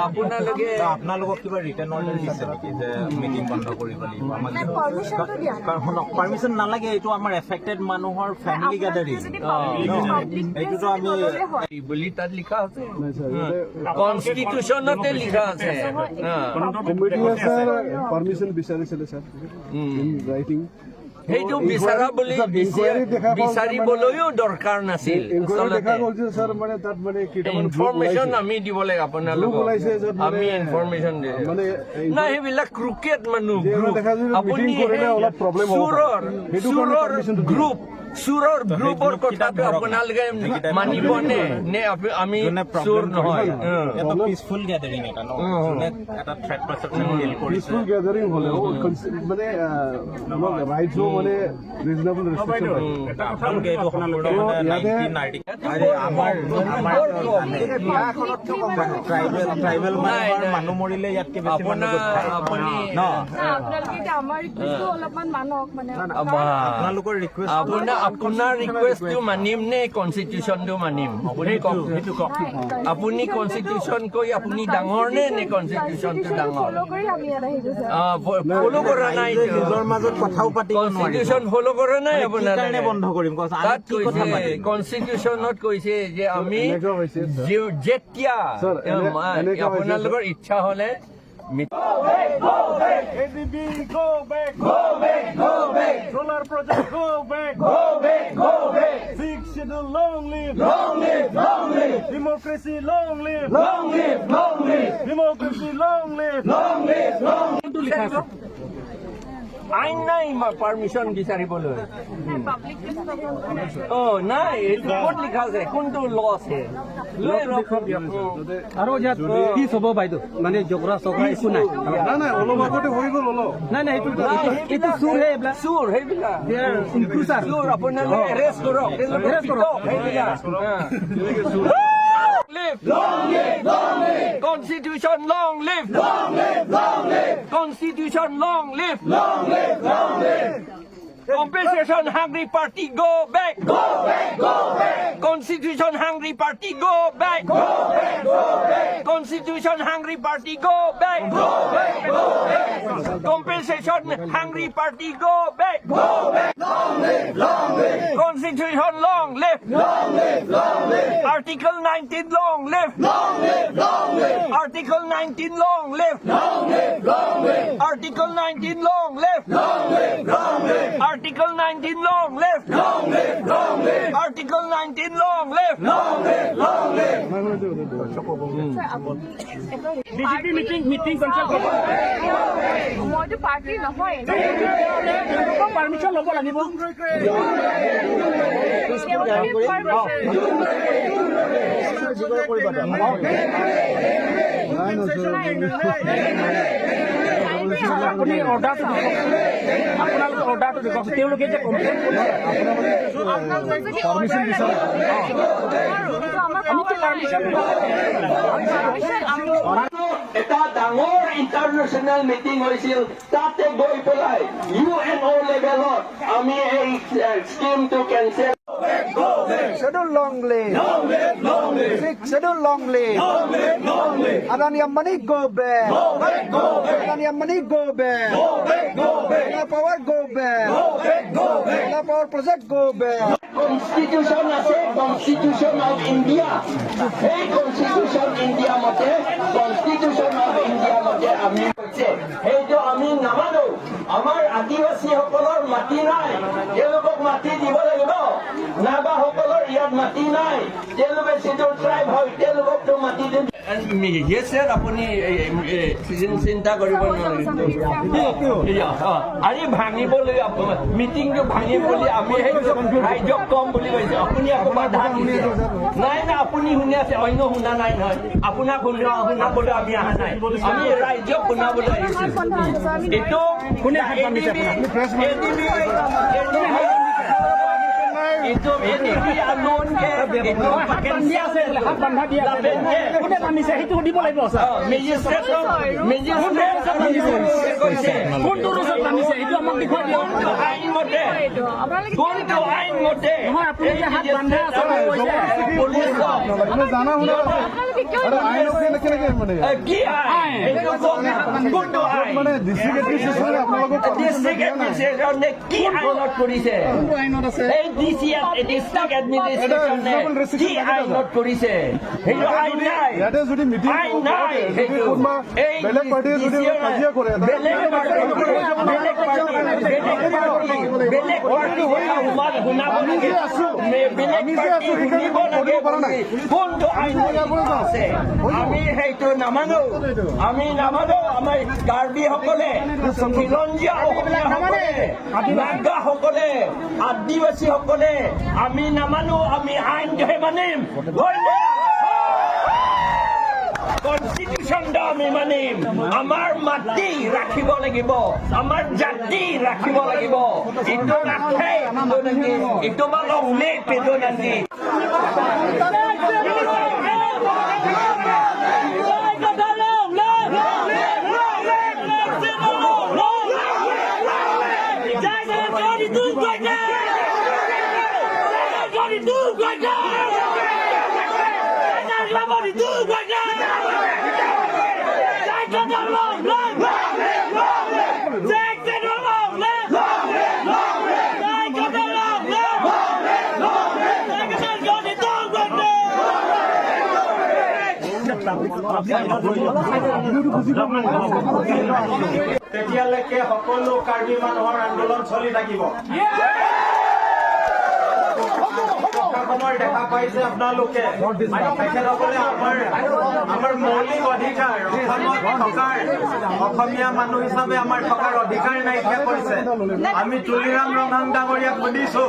আপোনালোকে আপোনালোকক কিবা ৰিটাৰ্ণ অৰ্ডাৰ দিছে নেকি যে মিটিং বন্ধ কৰিব লাগিব আমাক? নাই, পাৰ্মিশ্যনটো দিয়া নাই। কাৰণ শুনক, পাৰ্মিশ্যন নালাগে। এইটো আমাৰ এফেক্টেড মানুহৰ ফেমিলি গেডাৰিং। যদি পাব্লিক এইটোতো আমি বুলি তাত লিখা আছে, কনষ্টিটিউচনতে লিখা আছে। কমিটিয়ে ছাৰ পাৰ্মিশ্যন বিচাৰিছিলে ছাৰ, ইন ৰাইটিং। সেইটো বিচাৰা বুলি ইনকুৱাৰী দেখা গ'ল যে বিচাৰিবলৈও দৰকাৰ নাছিল। ইনকুৱাৰী দেখা আচলতে গ'ল যে ছাৰ, মানে তাত মানে কেইটামান গ্ৰুপ ইনফৰমেশ্যন ওলাইছে। আমি দিব লাগে আপোনালোকক। গ্ৰুপ ওলাইছে য'ত মানে আমি ইনফৰমেশ্যন দিওঁ। মানে নাই, সেইবিলাক ক্ৰুকেড মানুহ যে গ্ৰুপ। দেখা যায় যে আপুনি meeting কৰিলে সেই অলপ problem হ'ব পাৰে। চোৰৰ সেইটো কাৰণে চোৰৰ permission টো দিয়ে। গ্ৰুপ, চোৰৰ গ্ৰুপৰ গ্ৰুপ কেইটাক কথাটো ধৰক না। আপোনালোকে সেইকেইটাই মানিবনে নে আমি যোনে চোৰ প্ৰব্লেম নহয়? এটা পিচফুল গেডাৰিং এটা ন, যোনে এটা থ্ৰেট পাৰচেপশ্যন ফিল কৰিছে। পিচফুল গেডাৰিং হ'লেও মানে ৰাইটছো মানে ৰিজনেবল ৰেষ্ট্ৰিকশ্যন। আপোনালোকে এইটো সম্পূৰ্ণ মানে 19 আৰ্টিকেল আমাৰ ট্ৰাইবেল মানুহৰ মানুহ মৰিলে ইয়াতকে বেছি মানুহ আপোনাৰ গোট খায় আপুনি ন? আপোনালোকে এতিয়া আমাৰ ৰিকুৱেষ্টটো অলপমান মানক মানে। আপোনালোকৰ ৰিকুৱেষ্ট আপোনাৰ ৰিকুৱেষ্টটো মানিম নে কনষ্টিটিউচনটো মানিম, আপুনি কওক। আপুনি কনষ্টিটিউচন কৈ আপুনি ডাঙৰ নে কনষ্টিটিউচনটো ডাঙৰ? ফ'ল' কৰি আমি ইয়াত আহিছো ছাৰ। ফ'ল' কৰা নাই। নিজৰ মাজত কথাও পাতিব নোৱাৰিব। কনষ্টিটিউচন ফ'ল' কৰা নাই মানে কি আপোনালোকে। কাৰণে বন্ধ কৰিম কোৱাচোন? আমি তাত কি কথা কৈছে, পাতিম? কনষ্টিটিউচনত কৈছে যে আমি এনেকুৱা হৈছে, sir. যেতিয়া Sir, এনেকুৱা হৈছে, আপোনালোকৰ ইচ্ছা হলে ADB, go back! Go back, go back! Solar project, go back! Go back, go back! Sixth Schedule, long live! Long live, long live! Democracy, long live! Long live, long live! Democracy, long live! Long live, long আইন নাই permission বিচাৰিবলৈ। Public place অ নাই, এইটো ক'ত লিখা আছে? কোনটো ল আছে? লৈ আনক। আৰু ইয়াত পিচ হ'ব বাইদেউ, মানে জগৰা চগৰা একো নাই। নাই, অলপ আগতে হৈ গ'ল অলপ। নাই, এইটো চোৰহে এইবিলাক। চোৰ সেইবিলাক। They are encroacher. চোৰ, আপোনালোকে এৰেষ্ট কৰক তেওঁলোকক। Arrest কৰক। পিটক সেইবিলাক। Live! Long live! Long live! Constitution long live! Long live! Long live! Constitution long live! Long live! Long live! Compensation hungry party, go back! Go back! Go back! Constitution hungry party, go back! Go back! Go back! Constitution hungry party, go back! Go back! Go back! Compensation hungry party, go back! Go back! Long live! Long live! Constitution long live! Long live! Long live! Article 19 long live! Long live! Long live! Article 19 long live! Long live! Long live! Article 19 long live! Long live! Long live! Article 19 long live! Long live! Long live! Article 19 long live! Long live! Long live! BJP meeting meeting cancel. মইতো party নহয়। Permission ল'ব লাগিব। নাই নাই sir. আপুনি অৰ্ডাৰটো দিয়ক, আপোনালোকে অৰ্ডাৰটো দিয়ক। তেওঁলোকে যে কমপ্লেইন পাৰ্মিশ্যন বিচাৰে। আমিতো পাৰ্মিশ্যন এটা ডাঙৰ ইণ্টাৰনেশ্যনেল মিটিং হৈছিল, তাতে গৈ পেলাই ইউএনঅ' লেভেলত আমি এই স্কিমটো cancel Schedule long live. Long live, long live. Sixth Schedule long live. Long live, long live. Adani Ambani, go back. Go back, go back. Adani Ambani, go back. Go back, go back. Tata Power, go back. Go back, go back. Tata Power project, go back. Constitution আছে, constitution of India. সেই constitution India মতে, constitution of India মতে আমি কৈছে, সেইটো আমি নামানো। আমাৰ আদিবাসীসকলৰ মাটি নাই, তেওঁলোকক মাটি দিব লাগিব। নাগাসকলৰ ইয়াত মাটি নাই, তেওঁলোকে চিডুল ট্ৰাইব হয়, তেওঁলোককতো মাটি দিম। Yes sir, আপুনি চিন্তা কৰিব নালাগে। আৰে ভাঙিবলৈ, মিটিংটো ভাঙিম বুলি আমি সেইটো ৰাইজক কম বুলি কৈছে, আপুনি আকৌ বাধা দিছে। নাই, আপুনি শুনি আছে, অন্য শুনা নাই নহয়। আপোনাক শুনাবলৈ আমি অহা নাই, আমি ৰাইজক শুনাবলৈ আহিছো। এইটো কোনে হাত বান্ধিছে আপোনাক? ADB, ADB. এইটো এডিপি আন্দোলন কে এইটো বান্ধি আছে বোলে, হাত বান্ধা দি আছে। কোনে বান্ধিছে সেইটো সুধিব লাগিব ছাৰ। মেজিষ্ট্ৰেট কৈছে। কোনটো ৰুচত বান্ধিছে সেইটো আমাক দেখুৱাই দিয়ক। কোনটো আইন মতে? এইটো আপোনালোকে কোনটো আইন মতে? নহয়, আপুনি যে হাত বান্ধা আছে বুলি কৈছে। পুলিচক মানে জানা শুনা আপোনালোকে কিয় আৰে আইন কেনেকে মানে কি আইন এইটো কওক, কোনটো আইন? মানে ডিষ্ট্ৰিক্ট এডমিনিষ্ট্ৰেশ্যনে আপোনালোকক ডিষ্ট্ৰিক্ট এডমিনিষ্ট্ৰেশ্যনে কি আইনত কৰিছে? এই ডিচি ডিষ্ট্ৰিক্ট এডমিনিষ্ট্ৰেশ্যনে কি আইনত কৰিছে? সেইটো আইন নাই। ইয়াতে যদি মিটিং আইন নাই। যদি সেইটো কোনোবা এই বেলেগ পাৰ্টীয়ে যদি কাজিয়া কৰে, বেলেগ পাৰ্টি, বেলেগ পাৰ্টি, বেলেগ পাৰ্টি, বেলেগ পাৰ্টি শুনাব আমি লাগে। যে আছো, বেলেগ আমি যে পাৰ্টি আছো, সেইকাৰণে শুনিব লাগে। কৰিব পৰা নাই। কোনটো আইন আছে? আমি সেইটো নামানো, আমি নামানো। আমাৰ কাৰ্বিসকলে, খিলঞ্জীয়া অসমীয়াসকলে, নাগাসকলে, আদিবাসীসকলে আমি নামানো। আমি আইনটোহে মানিম। কনষ্টিটিউশ্যনটো আমি মানিম। আমাৰ মাটি ৰাখিব লাগিব, আমাৰ জাতি ৰাখিব লাগিব। ইটো ৰাখে ইটো বা লং লিভ এইটো নাকি। তেতিয়ালৈকে সকলো কাৰ্বি মানুহৰ আন্দোলন চলি থাকিব। প্ৰশাসনৰ দেখা পাইছে আপোনালোকে, তেখেতসকলে আমাৰ মৌলিক অধিকাৰ, অসমত থকাৰ, অসমীয়া মানুহ হিচাপে আমাৰ থকাৰ অধিকাৰ নাইকিয়া কৰিছে। আমি তুলিৰাম ৰংহাং ডাঙৰীয়াক সুধিছো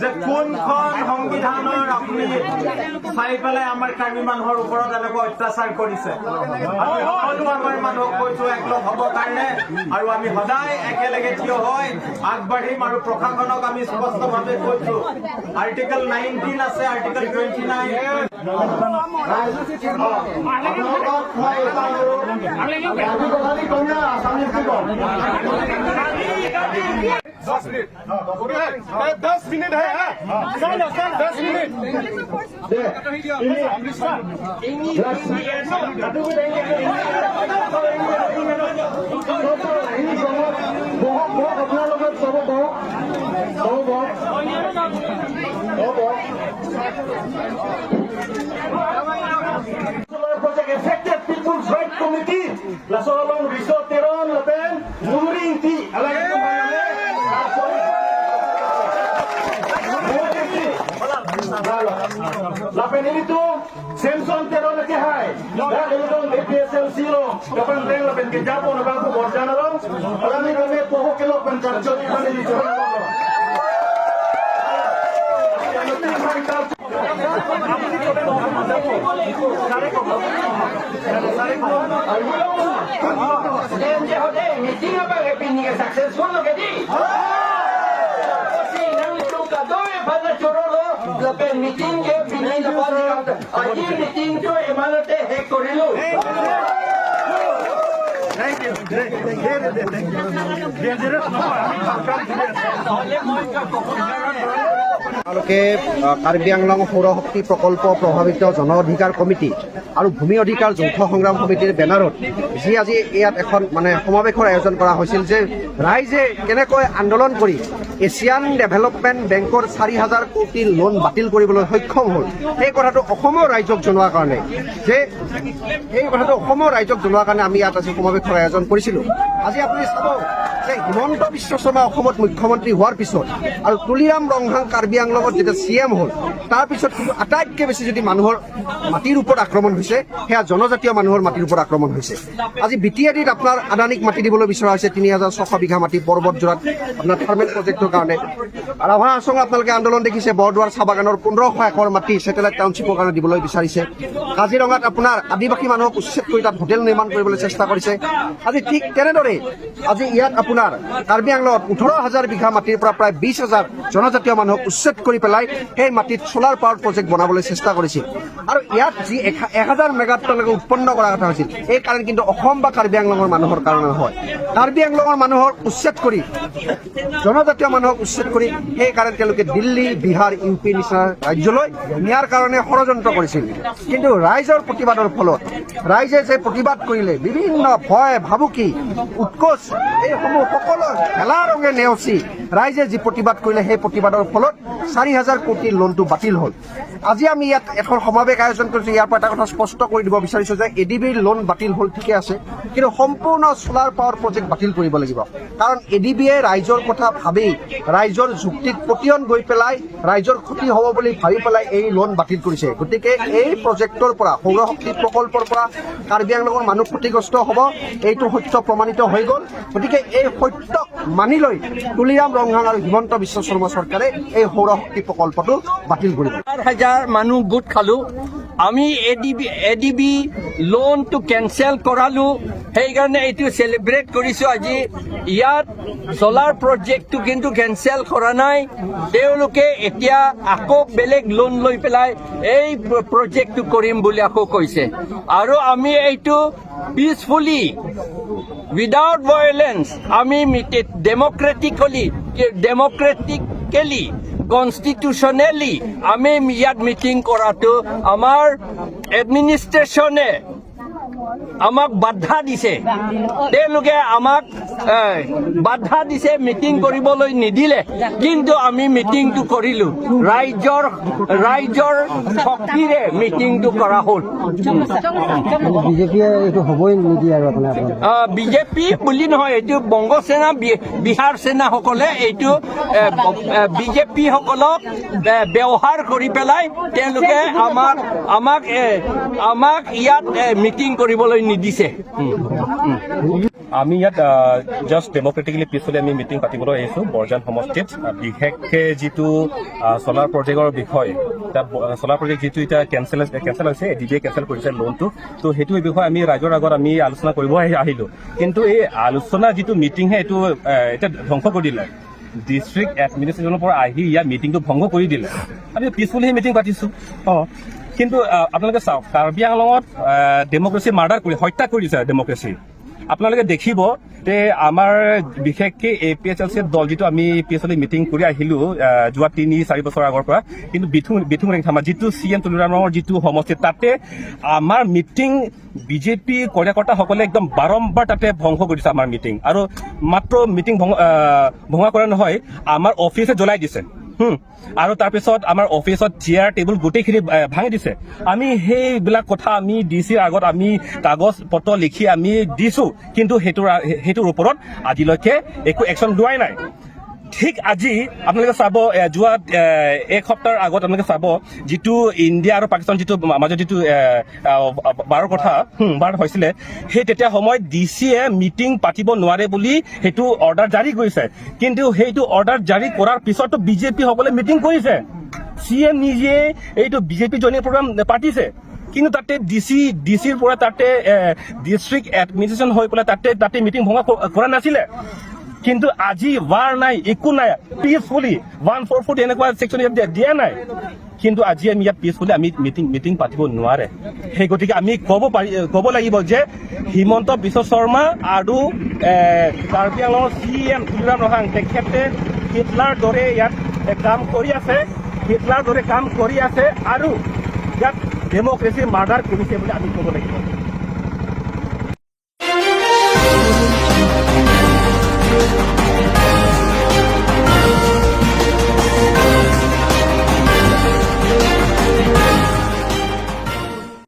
যে কোনখন সংবিধানৰ আপুনি চাই পেলাই আমাৰ কাৰ্বি মানুহৰ ওপৰত এনেকুৱা অত্যাচাৰ কৰিছে? আমি সকলো আমাৰ মানুহক কৈছো একলগ হ'বৰ কাৰণে আৰু আমি সদায় একেলগে থিয় হৈ আগবাঢ়িম। আৰু প্ৰশাসনক আমি স্পষ্টভাৱে কৈছো, আৰ্টিকল 19 আছে, আৰ্টিকল 29। 10 minute है, 10 मिनट। বহক, বহক, আপোনালোকে চব বহক, চব বহক, চব বহক। Solar Project Affected People's Right Committee lasolong Riso Teron lapen Muring Ti alagi. Lapen ini tu Samson Teron ke hai. Dan ini dong APSLC lo. Kapan teng lapen ke japo na bangku borjana lo. Alami kami poho ke lo pen karjo di mana di jalan lo. Meeting successful lo ke di. Meeting কে পিনি আজি মিটিংটো ইমানতে শেষ কৰিলো। নহ'লে মই ক'ব। তেওঁলোকে কাৰ্বি আংলং সৌৰশক্তি প্ৰকল্প প্ৰভাৱিত জন অধিকাৰ কমিটি আৰু ভূমি অধিকাৰ যৌথ সংগ্ৰাম সমিতিৰ বেনাৰত যি আজি ইয়াত এখন মানে সমাৱেশৰ আয়োজন কৰা হৈছিল যে ৰাইজে কেনেকৈ আন্দোলন কৰি এছিয়ান ডেভেলপমেণ্ট বেংকৰ 4 হাজাৰ কোটি লোন বাতিল কৰিবলৈ সক্ষম হ'ল, সেই কথাটো অসমৰ ৰাইজক জনোৱাৰ কাৰণে যে এই কথাটো অসমৰ ৰাইজক জনোৱাৰ কাৰণে আমি ইয়াত আজি সমাৱেশৰ আয়োজন কৰিছিলোঁ। আজি আপুনি চাব যে হিমন্ত বিশ্ব শৰ্মা অসমত মুখ্যমন্ত্ৰী হোৱাৰ পিছত আৰু তুলিৰাম ৰংহাং কাৰ্বি আংলঙত যেতিয়া চি এম হ'ল, তাৰপিছত কিন্তু আটাইতকৈ বেছি যদি মানুহৰ মাটিৰ ওপৰত আক্ৰমণ হৈছে, সেয়া জনজাতীয় মানুহৰ মাটিৰ ওপৰত আক্ৰমণ হৈছে। আজি বি টি এ ডিত আপোনাৰ আদানীক মাটি দিবলৈ বিচৰা হৈছে, 3600 বিঘা মাটি পৰ্বতযোৰাত আপোনাৰ থাৰ্মেল প্ৰজেক্টৰ কাৰণে। ৰাভা হাছং আপোনালোকে আন্দোলন দেখিছে, বৰদুৱাৰ চাহ বাগানৰ 1500 একৰ মাটি ছেটেলাইট টাউনশ্বিপৰ কাৰণে দিবলৈ বিচাৰিছে। কাজিৰঙাত আপোনাৰ আদিবাসী মানুহক উচ্ছেদ কৰি তাত হোটেল নিৰ্মাণ কৰিবলৈ চেষ্টা কৰিছে। আজি ঠিক তেনেদৰে সেইবাবে আজি ইয়াত আপোনাৰ কাৰ্বি আংলঙত 18,000 বিঘা মাটিৰ পৰা প্ৰায় 20,000 জনজাতীয় মানুহক উচ্ছেদ কৰি পেলাই সেই মাটিত চ'লাৰ পাৱাৰ প্ৰজেক্ট বনাবলৈ চেষ্টা কৰিছিল। আৰু ইয়াত যি 1000 মেগাৱাট তেওঁলোকে উৎপন্ন কৰাৰ কথা হৈছিল, এই কাৰেণ্ট কিন্তু অসম বা কাৰ্বি আংলঙৰ মানুহৰ কাৰণে নহয়। কাৰ্বি আংলঙৰ মানুহক উচ্ছেদ কৰি, জনজাতীয় মানুহক উচ্ছেদ কৰি সেই কাৰেণ্ট তেওঁলোকে দিল্লী, বিহাৰ, ইউ পি নিচিনা ৰাজ্যলৈ নিয়াৰ কাৰণে ষড়যন্ত্ৰ কৰিছিল। কিন্তু ৰাইজৰ প্ৰতিবাদৰ ফলত, ৰাইজে যে প্ৰতিবাদ কৰিলে, বিভিন্ন ভয় ভাবুকি, উৎকোচ, এইসমূহ সকলো হেলা ৰঙে নেওচি ৰাইজে যি প্ৰতিবাদ কৰিলে, সেই প্ৰতিবাদৰ ফলত 4,000 কোটি লোনটো বাতিল হ'ল। আজি আমি ইয়াত এখন সমাৱেশ আয়োজন কৰিছোঁ। ইয়াৰ পৰা এটা কথা স্পষ্ট কৰি দিব বিচাৰিছোঁ যে এ ডি বিৰ লোন বাতিল হ'ল, ঠিকে আছে, কিন্তু সম্পূৰ্ণ চ'লাৰ পাৱাৰ প্ৰজেক্ট বাতিল কৰিব লাগিব। কাৰণ এ ডি বিয়ে ৰাইজৰ কথা ভাবি, ৰাইজৰ যুক্তিত পতিয়ন গৈ পেলাই, ৰাইজৰ ক্ষতি হ'ব বুলি ভাবি পেলাই এই লোন বাতিল কৰিছে। গতিকে এই প্ৰজেক্টৰ পৰা, সৌৰশক্তি প্ৰকল্পৰ পৰা কাৰ্বি আংলঙৰ মানুহ ক্ষতিগ্ৰস্ত হ'ব, এইটো সত্য প্ৰমাণিত হৈ গ'ল। গতিকে এই সত্যক মানি লৈ তুলিৰাম ৰংহাং আৰু হিমন্ত বিশ্ব শৰ্মা চৰকাৰে এই সৌৰশক্তি প্ৰকল্পটো বাতিল কৰিব। 4,000 মানুহ গোট খালো। আমি এ ডি বি লোনটো কেনচেল কৰালো, সেইকাৰণে এইটো চেলিব্ৰেট কৰিছো আজি ইয়াত। চ'লাৰ প্ৰজেক্টটো কিন্তু কেনচেল কৰা নাই। তেওঁলোকে এতিয়া আকৌ বেলেগ লোন লৈ পেলাই এই প্ৰজেক্টটো কৰিম বুলি আকৌ কৈছে। আৰু আমি এইটো পিচফুলি, উইদাউট ভায়োলেন্স, আমি ডেমক্ৰেটিকেলি, কনষ্টিটিউচনেলি আমি ইয়াত মিটিং কৰাটো আমাৰ এডমিনিষ্ট্ৰেশ্যনে আমাক বাধা দিছে। তেওঁলোকে আমাক বাধা দিছে, মিটিং কৰিবলৈ নিদিলে। কিন্তু আমি মিটিংটো কৰিলো। ৰাইজৰ শক্তিৰে মিটিংটো কৰা হ'ল। বিজেপিয়ে এইটো হ'বই নিদিয়ে আৰু আপোনাৰ বিজেপি বুলি নহয়, এইটো বংগ সেনা, বিহাৰ সেনাসকলে এইটো বিজেপি সকলক ব্যৱহাৰ কৰি পেলাই তেওঁলোকে আমাক ইয়াত মিটিং কৰিবলৈ নিদিছে। আমি ইয়াত জাষ্ট ডেমক্ৰেটিকেলি, পিচফুলি আমি মিটিং পাতিবলৈ আহিছোঁ বৰজান সমষ্টিত। বিশেষকৈ যিটো চ'লাৰ প্ৰজেক্টৰ বিষয়, তাত চ'লাৰ প্ৰজেক্ট যিটো এতিয়া কেঞ্চেল কেঞ্চেল হৈছে, এ ডি বিয়ে কেঞ্চেল কৰিছে লোনটো, ত' সেইটো বিষয়ে আমি ৰাইজৰ আগত আমি আলোচনা কৰিব আহিলোঁ। কিন্তু এই আলোচনা যিটো মিটিংহে, এইটো এতিয়া ধ্বংস কৰি দিলে। ডিষ্ট্ৰিক্ট এডমিনিষ্ট্ৰেশ্যনৰ পৰা আহি ইয়াত মিটিংটো ভংগ কৰি দিলে। আমি পিচফুলি মিটিং পাতিছোঁ। কিন্তু আপোনালোকে চাওক, কাৰ্বি আংলঙত ডেমক্ৰেচি মাৰ্ডাৰ কৰি, হত্যা কৰি দিছে ডেমক্ৰেচি। আপোনালোকে দেখিব যে আমাৰ বিশেষকৈ A P H L C দল, যিটো আমি পি এছ এল মিটিং কৰি আহিলো যোৱা 3-4 বছৰ আগৰ পৰা, কিন্তু বিথুং ৰেংথামা যিটো চি এম তুলিৰামৰ যিটো সমষ্টি, তাতে আমাৰ মিটিং বিজেপি কাৰ্যকৰ্তাসকলে একদম বাৰম্বাৰ তাতে ধ্বংস কৰিছে আমাৰ মিটিং। আৰু মাত্ৰ মিটিং ভঙা কৰা নহয়, আমাৰ অফিচে জ্বলাই দিছে। আৰু তাৰপিছত আমাৰ অফিচত চেয়াৰ টেবুল গোটেইখিনি ভাঙি দিছে। আমি সেইবিলাক কথা আমি ডি চিৰ আগত আমি কাগজ পত্ৰ লিখি আমি দিছো, কিন্তু সেইটোৰ ওপৰত আজিলৈকে একো একশ্যন লোৱাই নাই। ঠিক আজি আপোনালোকে চাব, যোৱা এক সপ্তাহৰ আগত আপোনালোকে চাব, যিটো ইণ্ডিয়া আৰু পাকিস্তান যিটো মাজত যিটো বাৰৰ কথা বাৰ হৈছিলে, সেই তেতিয়া সময়ত ডি চিয়ে মিটিং পাতিব নোৱাৰে বুলি সেইটো অৰ্ডাৰ জাৰি কৰিছে। কিন্তু সেইটো অৰ্ডাৰ জাৰি কৰাৰ পিছতো বিজেপি সকলে মিটিং কৰিছে। চি এম নিজে এইটো বিজেপি জইনিং প্ৰগ্ৰাম পাতিছে। কিন্তু তাতে ডি চিৰ পৰা তাতে ডিষ্ট্ৰিক্ট এডমিনিষ্ট্ৰেশ্যন হৈ পেলাই তাতে মিটিং ভঙা কৰা নাছিলে। কিন্তু আজি ৱাৰ নাই, একো নাই, পিচফুলি 144 এনেকুৱা ছেকশ্যন ইয়াত দিয়া নাই। কিন্তু আজি আমি ইয়াত পিচফুলি আমি মিটিং মিটিং পাতিব নোৱাৰে। সেই গতিকে আমি ক'ব লাগিব যে হিমন্ত বিশ্ব শৰ্মা আৰু কাৰ্বি আংলঙৰ চি এম তুলিৰাম ৰংহাং, তেখেতে হিটলাৰ দৰে ইয়াত কাম কৰি আছে, হিটলাৰ দৰে কাম কৰি আছে আৰু ইয়াত ডেমক্ৰেচি মাৰ্ডাৰ কৰিছে বুলি আমি ক'ব লাগিব।